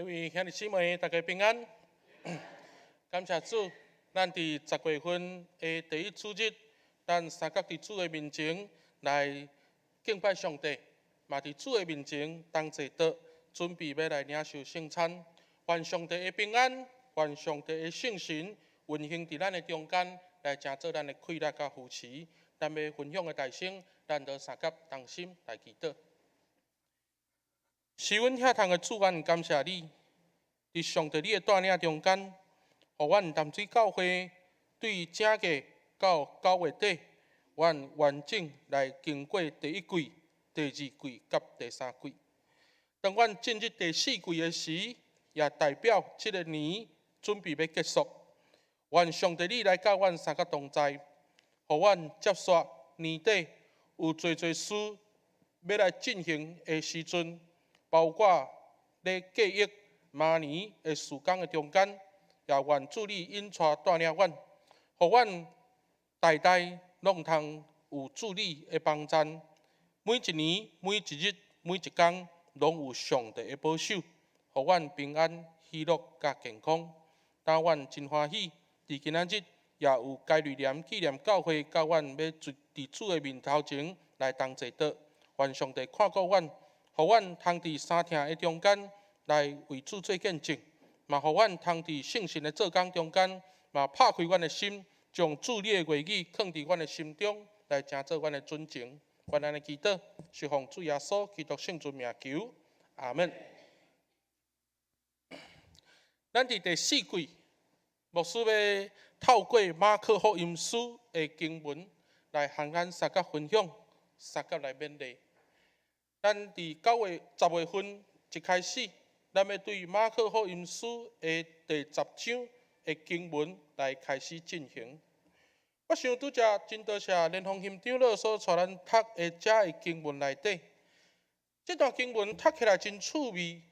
各位兄弟姊妹，大家平安。感謝主，咱佇10月份的第一主日，咱相佮佇主的面前來敬拜上帝，嘛佇主的面前同齊的準備欲來領受聖餐。願上帝的平安，願上帝的聖神運行佇咱的中間，來成做咱的氣力佮扶持。咱欲分享的大先，咱都相佮同心來祈禱。是阮遐通的主，阮感謝你，佇上帝你的帶領中間，予阮淡水教會對正月到9月底，阮完整來經過第一季、第二季佮第三季。當阮進入第四季的時，也代表這个年準備欲結束。願上帝你來佮阮相佮同在，予阮接續年底有濟濟事欲來進行的時陣，包括咧計劃明年的事工的中間，也願主你引帶帶領阮，予阮代代攏通有主你的幫贊。每一年、每一日、每一工，攏有上帝的保守，予阮平安、喜樂佮健康。當阮真歡喜，佇今仔日也有佳瑞蓮紀念教會，佮阮欲佇主的面頭前來同齊禱，願上帝看顧阮，予阮通佇三疼的中間來為主做見證，嘛予阮通佇聖神的做工中間，嘛拍開阮的心，將主你的話語囥佇阮的心中，來成做阮的準繩。願咱的祈禱是奉主耶穌基督聖尊名求，阿門。咱佇第四季，牧師欲透過馬可福音書的經文來和咱相佮分享，相佮來勉勵。咱佇9月、10月份一開始，咱欲對馬可福音書的第十章的經文來開始進行。我想拄才真多謝連鳳馨長老所帶咱讀的這个經文內底，這段經文讀起來真趣味，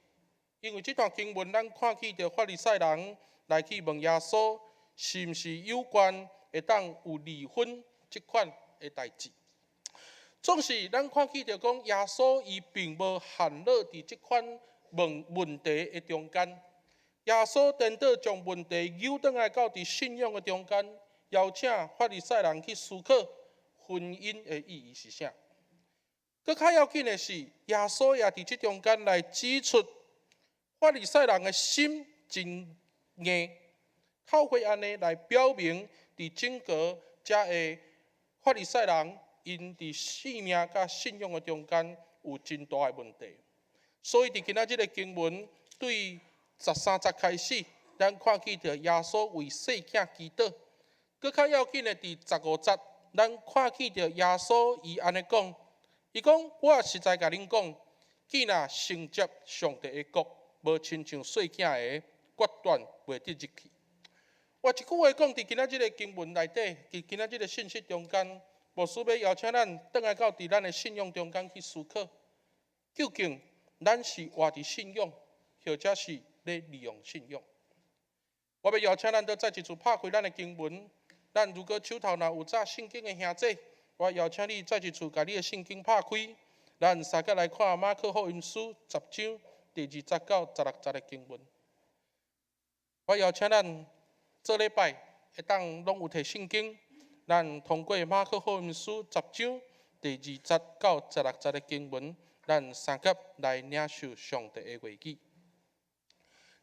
因為這段經文咱看見著法利賽人來去問耶穌，是毋是有關會當有離婚這款的代誌。總是咱看見著講耶穌伊並無陷落佇這款問問題的中間，耶穌顛倒將問題扭轉來到佇信仰的中間，邀請法利賽人去思考婚姻的意義是啥。閣較要緊的是，耶穌也佇這中間來指出法利賽人的心真硬，透過按呢來表明，佇整個遮个法利賽人，𪜶佇生命佮信仰的中間有真大的問題。所以佇今仔這个經文對13節開始，咱看見著耶穌為細囝祈禱。閣較要緊的，佇15節，咱看見著耶穌伊按呢講，伊講：我實在共恁講，囝若承接上帝的國，無親像細囝的，決斷袂得入去。我一句話講，佇今仔這个經文內底，佇今仔這个信息中間，牧師欲邀請咱轉來到佇咱的信仰中間去思考，究竟咱是活佇信仰，或者是咧利用信仰？我欲邀請咱都再一次拍開咱的經文。咱如果手頭若有紮聖經的兄弟，我邀請你再一次共你的聖經拍開，咱相佮來看馬可福音書十章第2節到16節的經文。我邀請咱做禮拜會當攏有提聖經，咱通過馬可福音書十章第二節到十六節的經文，咱相佮來領受上帝的話語。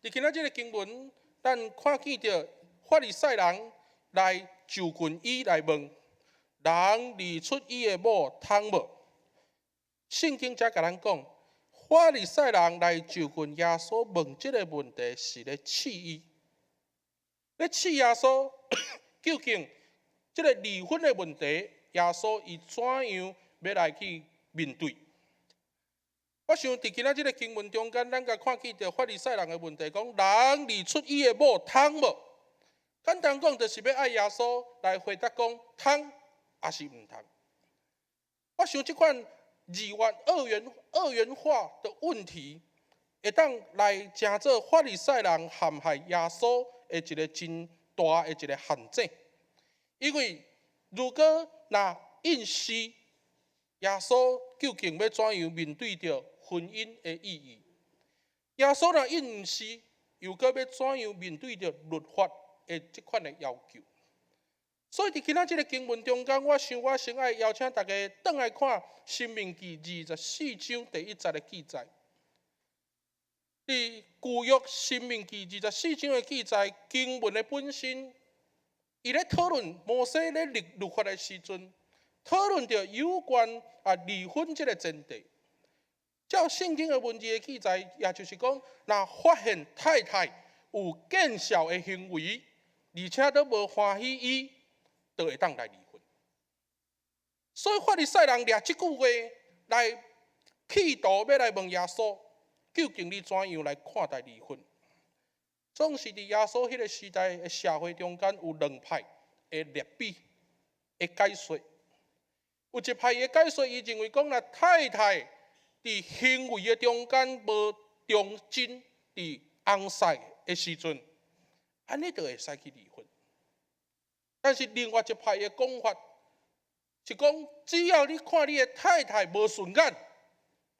佇今仔這个經文，咱看見著法利賽人來就近伊來問：人離出伊的某通無？聖經才共咱講，法利賽人來就近耶穌問這个問題，是咧試伊，咧試耶穌究竟這个離婚的問題，耶穌伊怎樣欲來去面對？我想佇今仔這个經文中間，咱共看見著法利賽人的問題，講人離出伊的某通無？簡單講，就是欲愛耶穌來回答講通抑是毋通。我想這款二元、二元、二元化的問題，會當來成做法利賽人陷害耶穌的一个真大的一个陷阱。因為如果若應試耶穌究竟欲怎樣面對著婚姻的意義，耶穌若應毋是，又閣欲怎樣面對著律法的這款的要求？所以佇今仔這个經文中間，我想我先愛邀請大家轉來看《申命記》24章第1節的記載。佇舊約《申命記》二十四章的記載，經文的本身，伊咧討論摩西咧立律法的時陣，討論著有關離婚這个前提。照聖經的文字的記載，也就是講，若發現太太有見笑的行為，而且都無歡喜伊，就會當來離婚。所以法利賽人掠這句話來企圖欲來問耶穌，究竟你怎樣來看待離婚？總是佇耶穌彼个時代的社會中間，有兩派的立比的解說。有一派的解說，伊認為講，若太太佇行為的中間無忠貞，佇尪婿的時陣，按呢就會使去離婚。但是另外一派的講法是講，只要你看你的太太無順眼，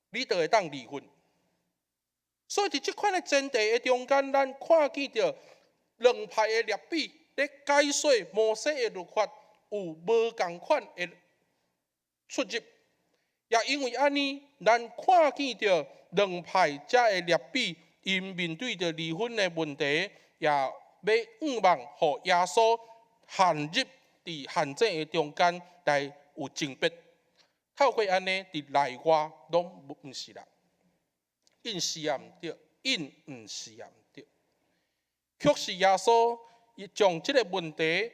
你就會當離婚。所以佇這款的前提的中間，咱看見著兩派的立比咧解說摩西的律法有無仝款的出入，也因為按呢，咱看見著兩派遮的立比，𪜶面對著離婚的問題，也欲向望予耶穌陷入佇陷阱的中間來有爭辯。透過按呢，佇內外攏毋是人，應是也毋對，應毋是也毋對。卻是耶穌伊將這个問題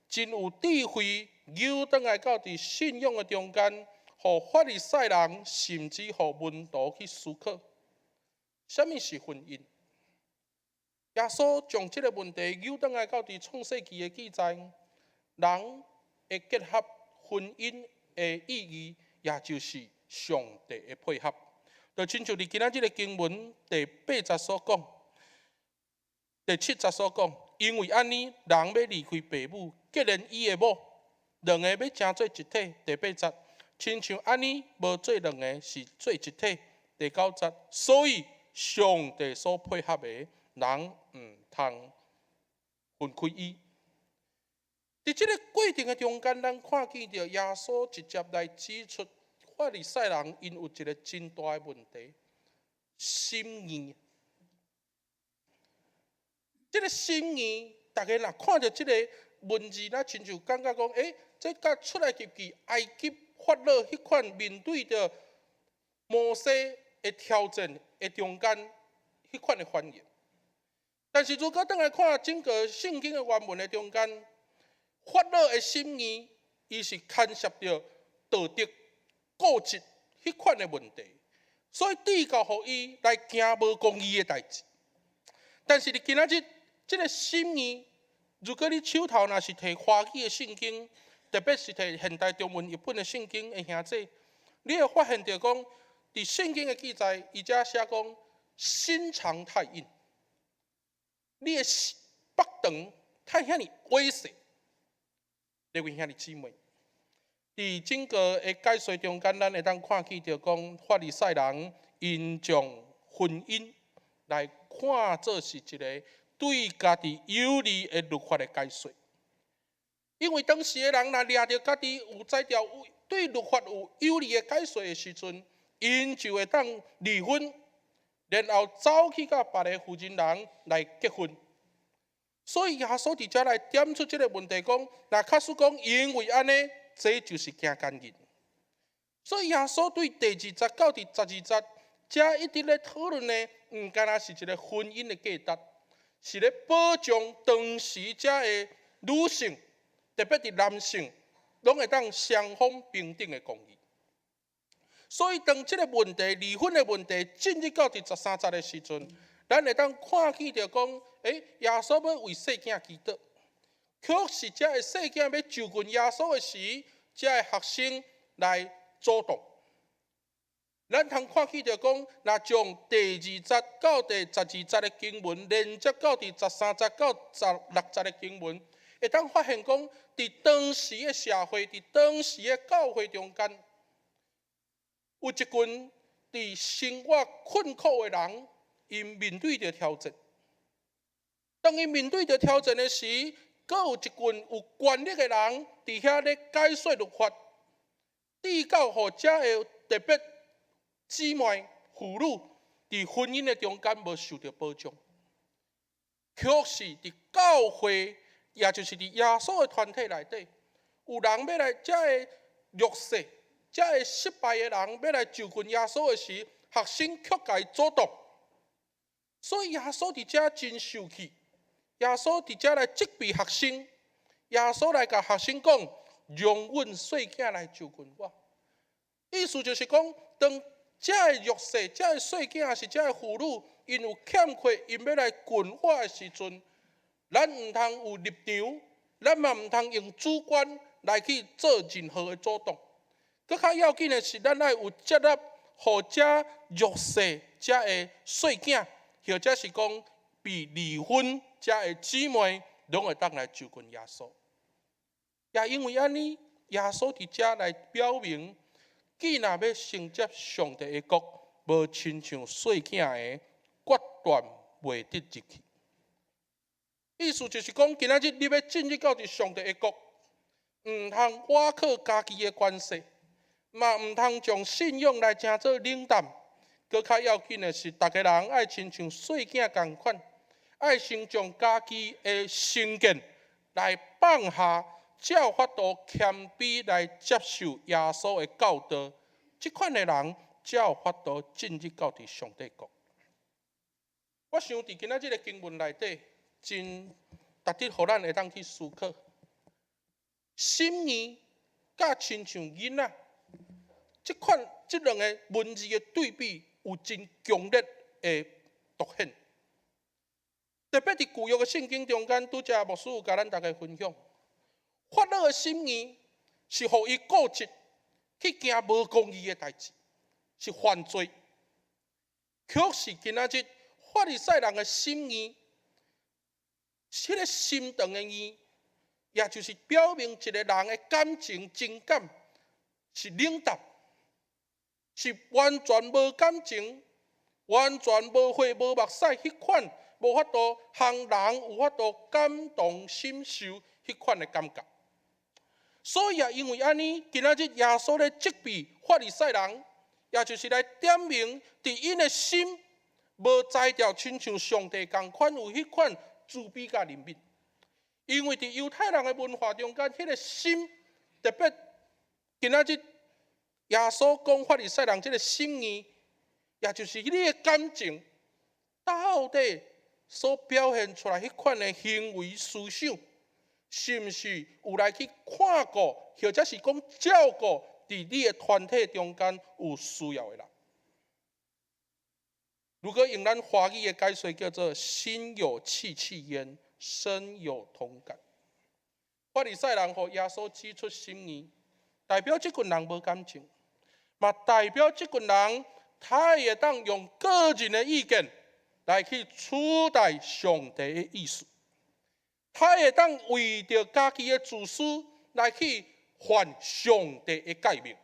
真有智慧，扭轉來到佇信仰的中間，予法利賽人甚至予門徒去思考，啥物是婚姻？耶穌將這个問題扭轉來到佇創世記的記載，人會結合婚姻的意義，也就是上帝的配合。就親像佇今仔這个經文第八節所講，第七節所講，因為按呢，人欲離開爸母，結連伊的某，兩个欲成做一體。第八節，親像按呢，無做兩个，是做一體。第九節，所以上帝所配合的，人毋通分開伊。佇這个過程的中間，咱看見著耶穌直接來指出，法利賽人𪜶有一个真大的問題，心硬。這个心硬，大家若看著這个文字，若親像感覺講，這佮出埃及記埃及法老彼款面對著摩西的挑戰的中間，彼款的反應。但是如果轉來看整個聖經的原文的中間，法老的心硬，伊是牽涉著道德固執彼款的問題，所以至到予伊來行無公義的代誌。但是佇今仔日，這个心硬，如果你手頭若是提華語的聖經，特別是提現代中文譯本的聖經的兄弟，你會發現著講，佇聖經的記載，伊遮寫講心腸太硬，你的腹腸太遐爾猥細。這位兄弟姊妹，佇整個的解說中間，咱會當看見著講，法利賽人𪜶將婚姻來看做是一个對家己有利的律法的解說。因為當時的人若掠著家己有才調，對律法有有利的解說的時陣，𪜶就會當離婚，然後走去佮別个婦人人來結婚。所以耶穌佇遮來點出這个問題，講，若假使講因為按呢，這就是行姦淫。所以耶穌對第二節到第十二節，遮一直咧討論的，毋干焦是一个婚姻的價值，是咧保障當時遮的女性，特別佇男性，攏會當雙方平等的公義。所以當這个問題離婚的問題進入到第十三節的時陣，咱會當看見著講，耶穌欲為細囝祈禱，卻是遮个細囝欲就近耶穌的時，遮个學生來阻擋。咱通看見著講，若將第二節到第十二節的經文連接到第十三節到十六節的經文，會當發現講，佇當時的社會，佇當時的教會中間，有一群佇生活困苦的人， 𪜶面對著挑戰。當𪜶面對著挑戰的時，閣有一群有權力的人佇遐咧解說律法，至到予遮的特別姊妹婦女佇婚姻的中間無受著保障。卻是佇教會，也就是佇耶穌的團體內底，有人欲來遮的弱勢、遮的失敗的人欲來就近耶穌的時，學生卻共伊阻擋。所以耶穌佇遮真受氣，耶穌佇遮來責備學生，耶穌來共學生講：容阮細囝來就近我。意思就是講，當遮的弱勢、遮的細囝，抑是遮的婦女，𪜶有欠缺，𪜶欲來近我的時陣，咱毋通有立場，咱嘛毋通用主觀來去做任何的阻擋。閣較要緊的是，咱愛有接納，予遮弱勢、遮的細囝，或者是講被離婚遮的姊妹，攏會當來就近耶穌。也因為按呢，耶穌佇遮來表明，既若欲承接上帝的國，無親像細囝的，決斷袂得入去。意思就是講，今仔日你欲進入到佇上帝的國，毋通倚靠家己的關係，嘛毋通將信仰來成做冷淡。閣較要緊的是，逐个人愛親像細囝仝款，愛先將家己的成見來放下，才有法度謙卑來接受耶穌的教導。這款的人才有法度進入到佇上帝國。我想佇今仔這个經文內底，真值得予咱會當去思考。心硬佮親像囡仔，這款這兩个文字的對比，有真強烈的凸顯。特別佇舊約的聖經中間，拄才牧師有共咱逐家分享，法老的心硬是予伊固執去行無公義的代誌，是犯罪。卻是今仔日法利賽人的心硬，彼个心腸的硬，也就是表明一个人的感情情感是冷淡，是完全無感情，完全無血無目屎，彼款無法度予人有法度感同身受彼款的感覺。所以啊，因為按呢，今仔日耶穌咧責備法利賽人，也就是來點明，佇𪜶的心無才調，親像上帝仝款有彼款慈悲佮憐憫。因為佇猶太人的文化中間，彼个心特別，今仔日耶穌講法利賽人這个心硬，也就是你的感情到底所表現出來彼款的行為思想，是毋是有來去看顧，或者是講照顧佇你的團體中間有需要的人？如果用咱華語的解說，叫做心有戚戚焉，深有同感。法利賽人予耶穌指出心硬，代表這群人無感情，嘛代表這群人他會當用個人的意見來去取代上帝的意思，他會當為著家己的自私來去犯上帝的誡命。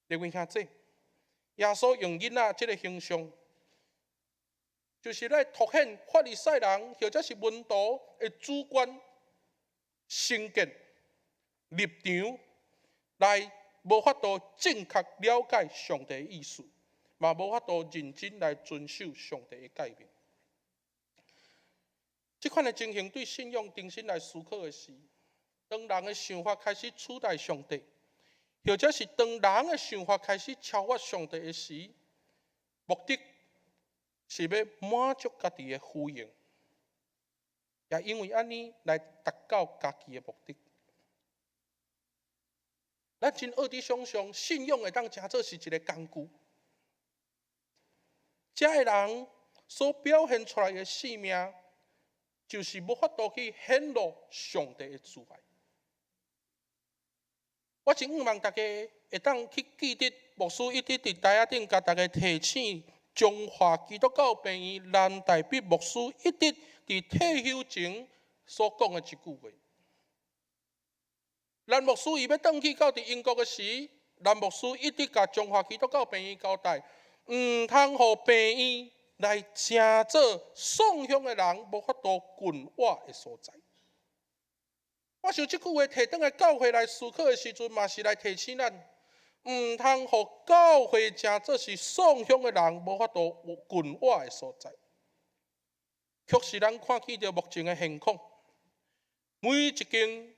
各位兄弟，耶穌用囡仔這个形象，就是來凸顯法利賽人或者是門徒的主觀成見立場，來無法度正確了解上帝的意思，嘛無法度認真來遵守上帝的誡命。這款的情形對信仰重新來思考的是，當人的想法開始取代上帝，或者是當人的想法開始超越上帝的時，目的是欲滿足家己的虛榮，也因為按呢來達到家己的目的。咱真學佇想象，信仰會當成做是一个工具，這个人所表現出來的生命，就是無法度去顯露上帝的慈愛。我真向望大家會當去記得牧師一直佇台仔頂共大家提醒，中華基督教病院藍大必牧師一直佇退休前所講的一句話。藍牧師伊欲轉去到佇英國的時，藍牧師一直共中華基督教病院交代，毋通予病院來成做喪鄉的人無法度近倚的所在。我想這句話提轉來教會來思考的時陣，嘛是來提醒咱，毋通予教會成做是喪鄉的人無法度近倚的所在。確實，咱看見著目前的現況，每一間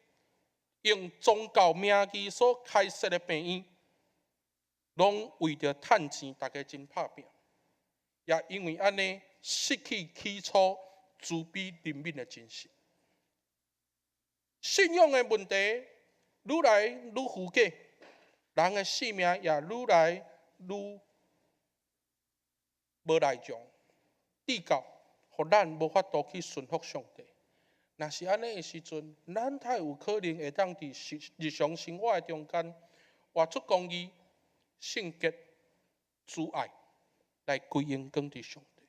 用宗教名義所開設的病院，攏為著趁錢，大家真拍拚，也因為按呢，失去起初慈悲憐憫的精神。信仰的問題愈來愈虛假，人的性命也愈來愈無內容，至到予咱無法度去順服上帝。若是按呢的時陣，咱才有可能會當佇日常生活的中間，活出公義、聖潔、慈愛，來歸榮光佇上帝。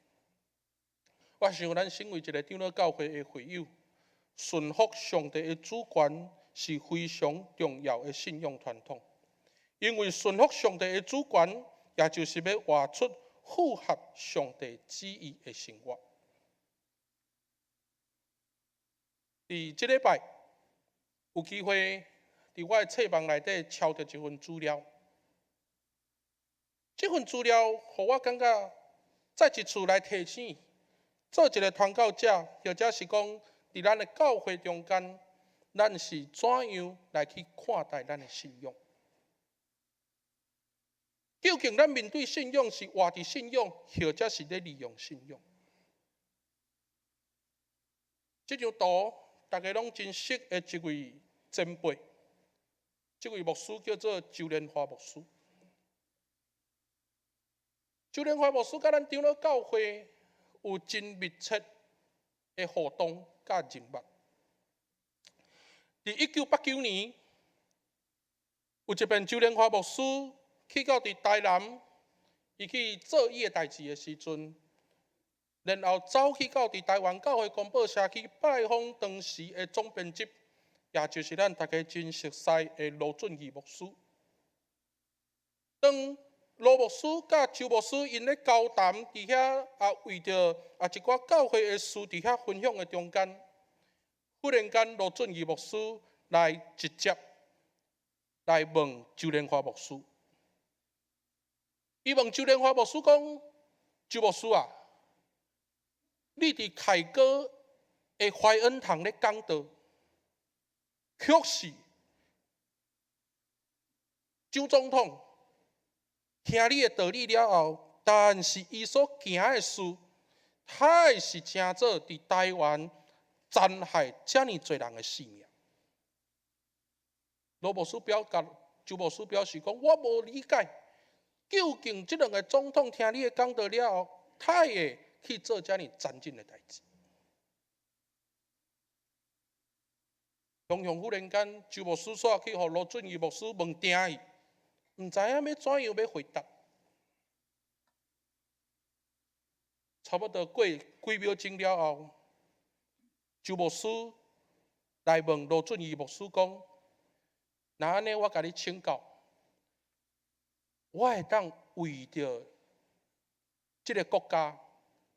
我想咱身為一個長老教會的會友，順服上帝的主權是非常重要的信仰傳統。因為順服上帝的主權，也就是欲活出符合上帝旨意的生活。佇這禮拜有機會佇我的冊網內底抄著一份資料，這份資料予我感覺再一次來提醒，做一個傳教者，或者是講佇咱的教會中間，咱是怎樣來去看待咱的信仰？究竟咱面對信仰是活佇信仰，或者是咧利用信仰？這張圖大家攏真熟的一位前輩，這位牧師叫做周連華牧師。周連華牧師佮咱長老教會有真密切的互動佮人脈。佇1989年，有一遍周連華牧師去到佇台南，伊去做伊的代誌的時陣，然後走去到佇台灣教會公報社去拜訪當時的總編輯，也就是咱大家真熟悉的羅俊義牧師。當羅牧師佮周牧師𪜶咧交談，佇遐啊為著啊一寡教會的事佇遐分享的中間，忽然間羅俊義牧師來直接來問周連華牧師，伊問周連華牧師講：周牧師啊，你佇凱歌的懷恩堂咧講道，確實周總統聽你的道理了後，但是伊所行的事，太是成做佇台灣殘害遮爾濟人的性命。羅牧師表達，周牧師表示講，我無理解，究竟這兩个總統聽你的講道了後，他會去做遮爾殘忍的代誌。雄雄忽然間，周牧師煞去予羅俊義牧師問定去，毋知影欲怎樣欲回答。差不多過幾秒鐘了後，周牧師來問羅俊義牧師講：若按呢，我共你請教，我會當為著這个國家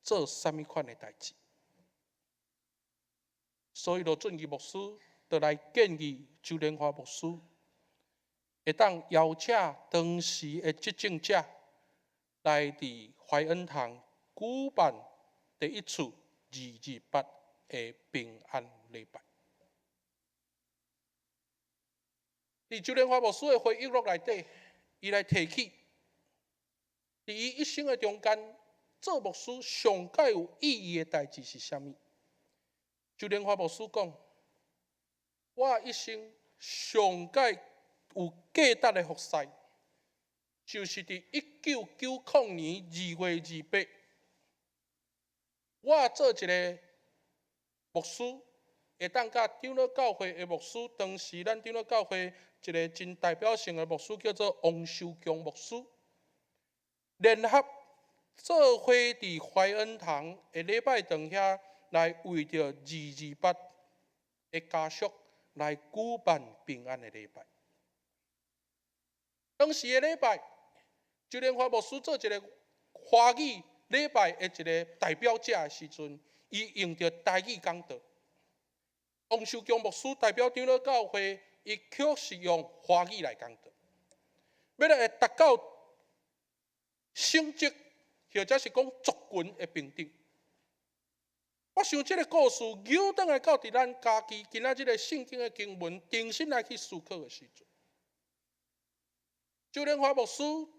做啥物款的代誌？所以羅俊義牧師就來建議周連華牧師，會當邀請當時的執政者來佇懷恩堂舉辦第一次228的平安禮拜。佇周連華牧師的回憶錄內底，伊來提起，佇伊一生的中間，做牧師上蓋有意義的代誌是啥物？周連華牧師講：我一生上蓋有價值的服侍，就是佇1990年2月28，我做一个牧師，會當佮長老教會的牧師，當時咱長老教會一个真代表性的牧師叫做王修強牧師，聯合做伙佇懷恩堂的禮拜堂遐來為著二二八的家屬來舉辦平安的禮拜。當時的禮拜，周連華牧師做一个華語禮拜的一个代表者的時陣，伊用著台語講道。王秀強牧師代表長老教會，伊卻是用華語來講道，欲來達到省籍或者是講族群的平等。我想這个故事扭轉來到佇咱家己今仔這个聖經的經文，重新來去思考的時陣，周連華牧師，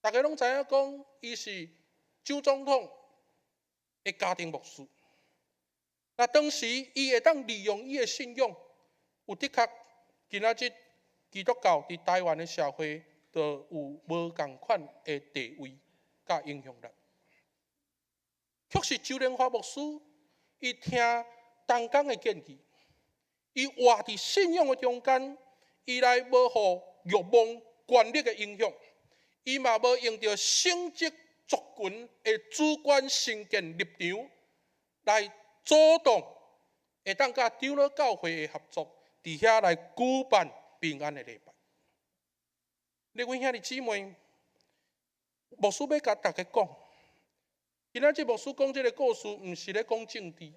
大家攏知影講，伊是蔣總統的家庭牧師。那當時伊會當利用伊的信仰，有的確今仔日基督教佇台灣的社會，就有無仝款的地位佮影響力。卻是周連華牧師，伊聽同工的建議，伊活佇信仰的中間，伊來無予欲望、權力的影響，伊嘛無用著省籍族群的主觀成見立場來阻擋，會當佮長老教會的合作，佇遐來舉辦平安的禮拜。各位兄弟姊妹，牧師欲共大家講，今仔日牧師講這个故事，毋是咧講政治。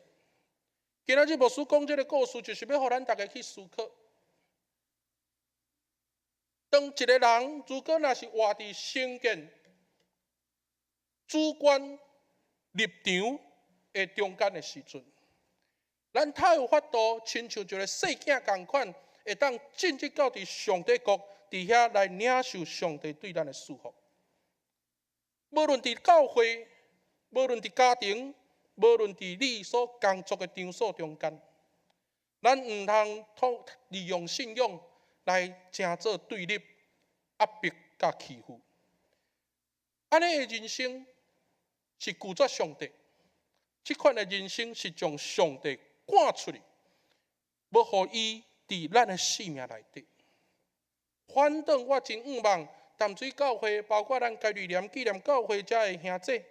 今仔日牧師講這个故事，就是欲予咱大家去思考。當一个人如果若是活佇成見、主觀立場的中間的時陣，咱才有法度親像一个細囝仝款，會當進入到佇上帝國，佇遐來領受上帝對咱的祝福。無論佇教會，無論佇家庭，無論佇你所工作的場所中間，咱毋通通利用信仰來成做對立、壓迫佮欺負。按呢的人生是拒絕上帝，這款的人生是將上帝趕出去，無予伊佇咱的生命內底。反轉我真向望淡水教會，包括咱佳瑞蓮紀念教會遮的兄弟，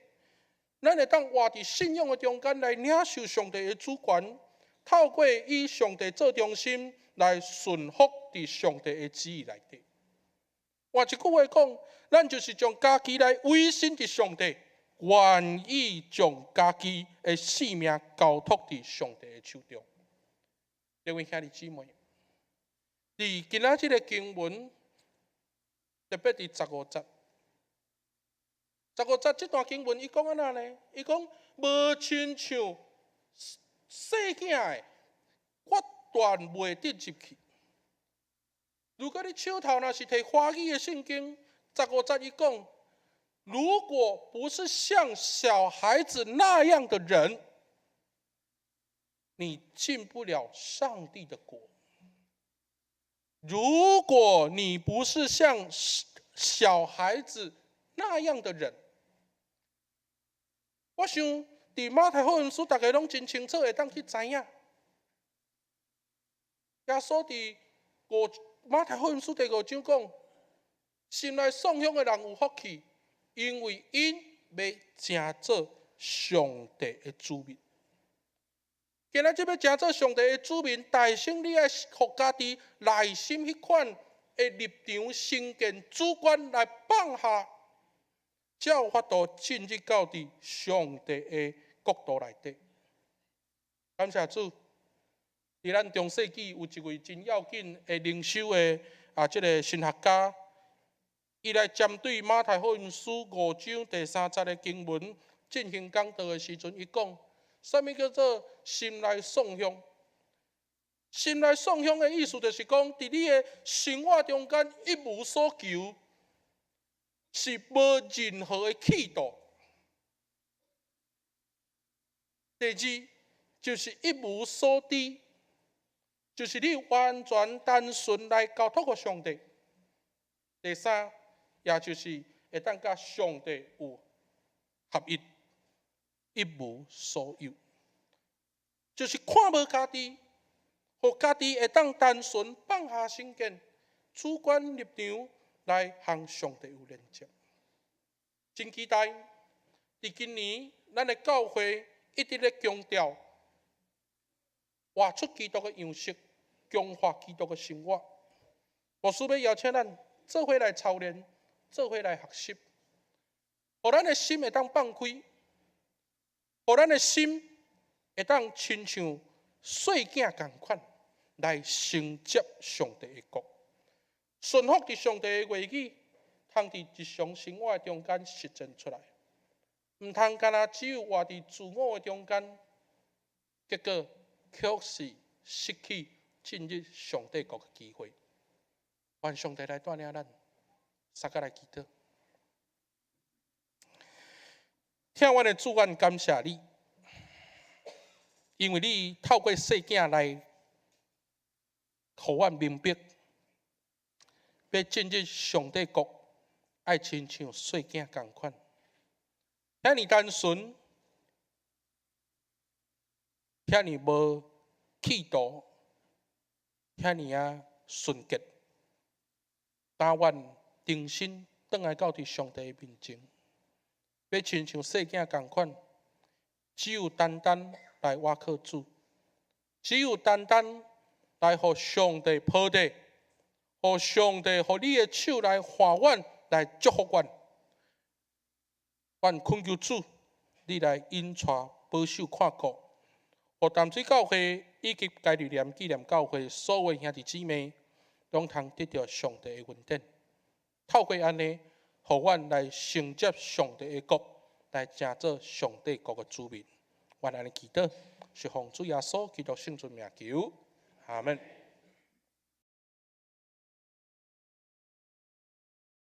咱會當活佇信仰的中間來領受上帝的主權，透過以上帝做中心來順服佇上帝的旨意內底。換一句話講，咱就是將家己來委身佇上帝，願意將家己的性命交託佇上帝的手中。各位兄弟姊妹，佇今仔這个經文，特別佇十五節，十五節這段經文，伊講按怎呢？伊講無親像細囝的，決斷袂得入去。如果你手頭若是提華語的聖經，十五節伊講，如果不是像小孩子那樣的人，你進不了上帝的國。如果你不是像小孩子那樣的人，我想佇馬太福音書，大家攏真清楚，會當去知影。耶穌佇五馬太福音書第五章講，心內喪胸的人有福氣，因為𪜶欲成做上帝的子民。今仔日欲成做上帝的子民，大先你愛予家己內心彼款的立場、成見、主觀來放下，才有法度進入到佇上帝的國度內底。感謝主，佇咱中世紀有一位真要緊的靈修的啊，這个神學家，伊來針對馬太福音書五章第三節的經文進行講道的時陣，伊講，啥物叫做心內喪胸？心內喪胸的意思就是講，佇你的生活中間一無所求，是無任何的企圖。第二，就是一無所知，就是你完全單純來交託予上帝。第三，也就是會當佮上帝有合一，一無所有，就是看無家己，予家己會當單純放下成見、主觀立場來向上帝有連接。真期待，佇今年，咱的教會一直咧強調活出基督的樣式，強化基督的生活。牧師欲邀請咱做伙來操練，做伙來學習。予咱的心會當放開，予咱的心會當親像細囝仝款來承接上帝的國，順服佇上帝的話語，通佇日常生活中間實踐出來，毋通干焦只有活佇自我的中間，結果卻是失去進入上帝國的機會。願上帝來帶領咱，相佮來祈禱。疼阮的主，阮感謝你，因為你透過細囝來，予阮明白，欲進入上帝國，愛親像細囝仝款，遐爾單純，遐爾無企圖，遐爾仔純潔，當阮重新轉來到佇上帝面前，欲親像細囝仝款，只有單單來倚靠主，只有單單來予上帝抱著，予上帝予你的手來挽阮，來祝福阮。阮懇求主，你來引帶、保守、看顧，予淡水教會以及佳利念紀念教會所有兄弟姊妹，攏通得著上帝的恩典。透過按呢，予阮來承接上帝的國，來成做上帝國的子民。阮按呢祈禱，是奉主耶穌基督聖尊名求，阿門。